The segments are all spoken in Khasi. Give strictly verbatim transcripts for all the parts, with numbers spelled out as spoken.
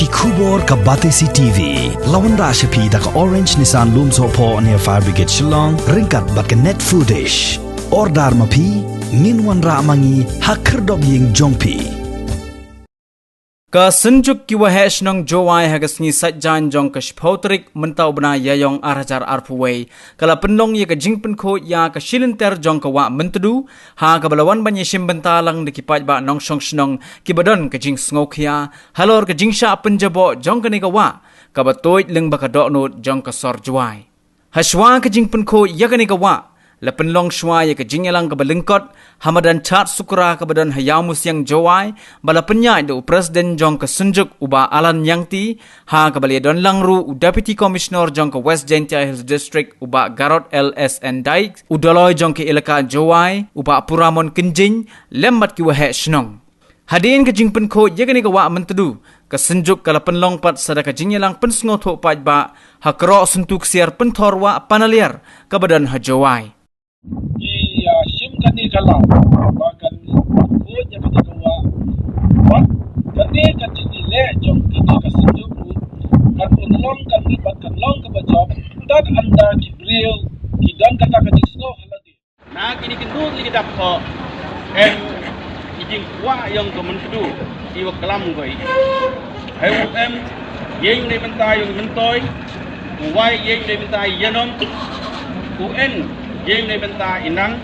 Khubor ka Batesi T V. La wanrah sha phi da ka Orange Nissan Lumsohphoh near Fire Brigade Shillong, ryngkat bad ka Net Foodish. Order ma phi, ngin wanrah ma ngi ha khyrdop ïing jong phi. Ka Synjuk ki Waheh Shnong Jowai ha ka sngi Saitjaiñ jong ka shiphew tarik mynta u bnai Ïaïong ar hajar arphew wei ka la pynlong ïa ka jingpynkhuid ïa ka shilynter jong ka Wah Myntdu, ha kaba la wan ban ïashim bynta lang da ki paidbah nongshong shnong kiba don ka jingsngewkhia halor ka jingshah pynjaboh jong kane ka wah kaba tuid lyngba ka dohnud jong ka sor Jowai. Hashwa ka jingpynkhuid ïa kane ka wah, la pynlong shwa ïa ka jingïalang kaba lyngkot ha madan Chatsukra kaba don ha Ïawmusiang Jowai, ba la pynïaid da u President jong ka Synjuk u Bah Alan Niangti, ha kaba la ïadon lang ruh u Deputy Commissioner jong ka West Jaintia Hills District u Bah Garod L S N Dykes, u Dolloi jong ka Elaka Jowai u Bah Puramon Kynjing, lem bad ki Waheh Shnong. Hadien ka jingpynkhuid ïa kane ka Wah Myntdu, ka Synjuk ka la pynlong pat sa da ka jingïalang pynsngewthuh paidbah ha Kroh Syntu Ksiar Pynthor Wah Panaliar kaba don ha Jowai. Ki, ah, shim kane ka lad ba kan khuid ïa kane ka wah. Bad kane ka jingïaleh jong kane ka Synjuk ruh kan pynlong, kan, bad kan long kaba jop tad ynda ki briew ki don kata ka jingsngew ha lade. Na kine ki nud ki dap ko, em, ki jingkwah ïong ka Myntdu, ki wa klam ko i. Heu em, ïeng ne bynta ïong Myntoi, u wai ïeng ne bynta ïanom, u en, ïeng ne bynta inang,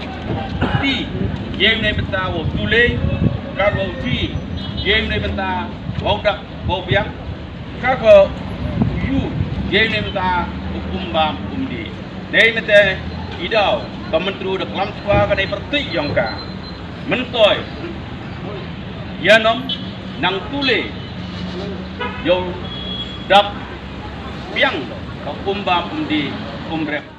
ti, ïeng ne bynta wa tule, ka wa ti, ïeng ne bynta wa dak, wa biang, ka ko u yu, ïeng ne bynta u kumbam kumdi. Dei mete i daw ka Myntdu da klam chwa ka dei pyrthei ïong ka. Myntoi. Ïanom nang tule. Ïong dap biang ka kumbam kumdi kumrep.